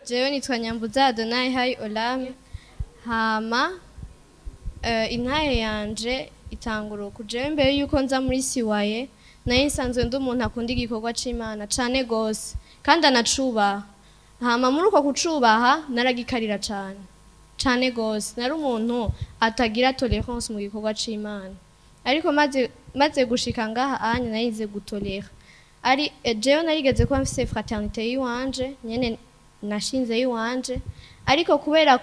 Jewe nitwa Nyambuza Adonai Hai Olam. Hama intahe yanje itangura uku: jewe mbere yuko nza muri siwaye, nayo nsanzwe ndi umuntu akunda igikorwa c'Imana cane gose kandi anacubaha. Hama muri uko kucubaha naragikarira cane cane gose. Nari umuntu atagira tolérance mu gikorwa c'Imana, ariko maze gushika ngaha anya narize gutolera. Ari jewe narigeze kuba mfise fraternité yiwanje nyene nashinze yiwanje, ariko kubera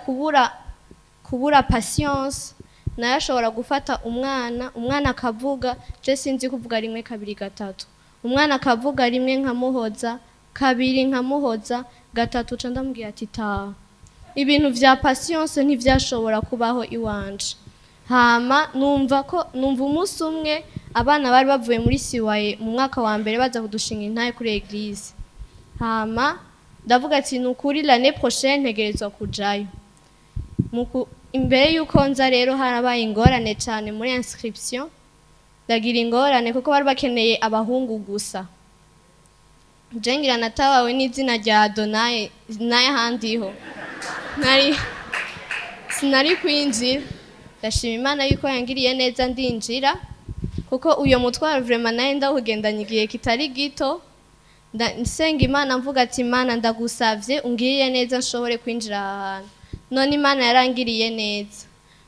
kubura patience narashobora gufata umwana, umwana akavuga, je sinzi kuvuga, rimwe, kabiri, gatatu, umwana akavuga rimwe nkamuhoza, kabiri nkamuhoza, gatatu ca ndamubwira ati: "Taha." Ibintu vya patience ntivyashobora kubaho iwanje. Hama numva ko numva umunsi umwe abana bari bavuye muri siwaye mu mwaka wa mbere baza kudushinga intahe kuri église. Hama ndavuga ati: "Ni ukuri, l'année prochaine ntegerezwa kujayo." Imbere yuko nza rero harabaye ingorane cyane muri inscription. Ndagira ingorane kuko bari bakeneye abahungu gusa. Je ngira natabawe n'izina rya Adonai, n'ahandiho nari sinari kwinjira. Ndashima Imana yuko yangiriye neza ndinjira, kuko uyo mutwaro vraiment nawe ndawugendanye igihe kitari gito. Nsenga Imana mvuga ati: "Imana, ndagusavye ungirire neza nshobore kwinjira aha hantu." None Imana yarangiriye neza.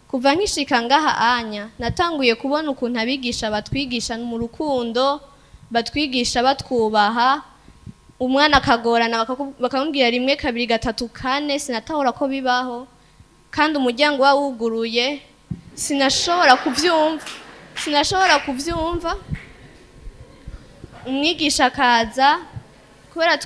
Kuva nkishika ngaha anya natanguye kubona ukuntu abigisha batwigisha mu rukundo, batwigisha batwubaha. Umwana akagorana bakamubwira rimwe, kabiri, gatatu, kane. Sinatahura ko bibaho kandi umuryango uba wuguruye. Sinashobora kuvyumva, sinashobora kuvyumva. Umwigisha akaza, kubera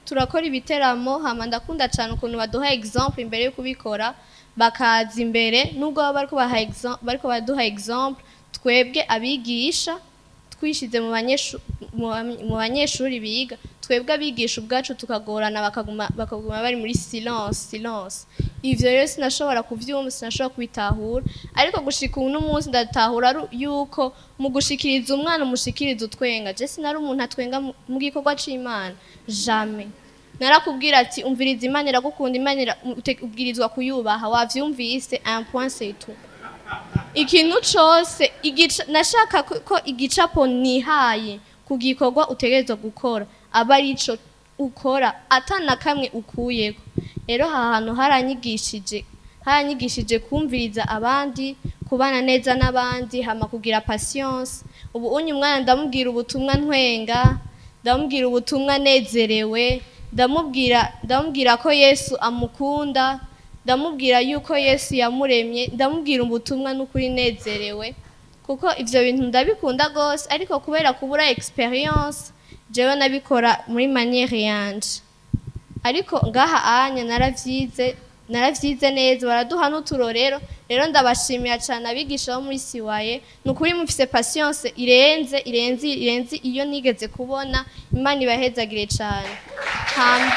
turakora ibiteramo, hama ndakunda cyane ukuntu baduha exemple imbere yo kubikora. Bakaza imbere, nubwo baba bariko baha bariko baduha exemple, twebwe abigisha twishize mu banyeshuri biga, twebwe abigisha ubwacu tukagorana, bakaguma bari muri silence, silence. Ivyo rero sinashobora kuvyumva, sinashobora kubitahura. Ariko gushika uno munsi ndatahura yuko mu gushikiriza umwana umushikiriza utwenga. Je sinari umuntu atwenga mu gikorwa c'Imana, jamais. Narakubwira ati: "Umviriza, Imana iragukunda, Imana ubwirizwa kuyubaha, wavyumvise? Un point, c'est tout." Ikintu cose nashaka ko igicapo nihaye ku gikorwa utegerezwa gukora aba arico ukora, atana kamwe ukuyeko. Rero aha hantu haranyigishije kumviriza abandi, kubana neza n'abandi, hama kugira patience. Ubu unye umwana ndamubwira ubutumwa ntwenga, ndamubwira ubutumwa nezerewe, ndamubwira ko Yesu amukunda, ndamubwira yuko Yesu yamuremye, ndamubwira ubutumwa n'ukuri nezerewe, kuko ivyo bintu ndabikunda gose. Ariko kubera kubura expérience, jewe nabikora muri manière yanje. Ariko ngaha anya naravyize, naravyize neza, baraduha n'uturorero. Rero ndabashimira cyane abigisha bo muri siwaye. Ni ukuri mufise patience irenze, irenze, irenze iyo nigeze kubona. Imana ibahezagire cyane. Hama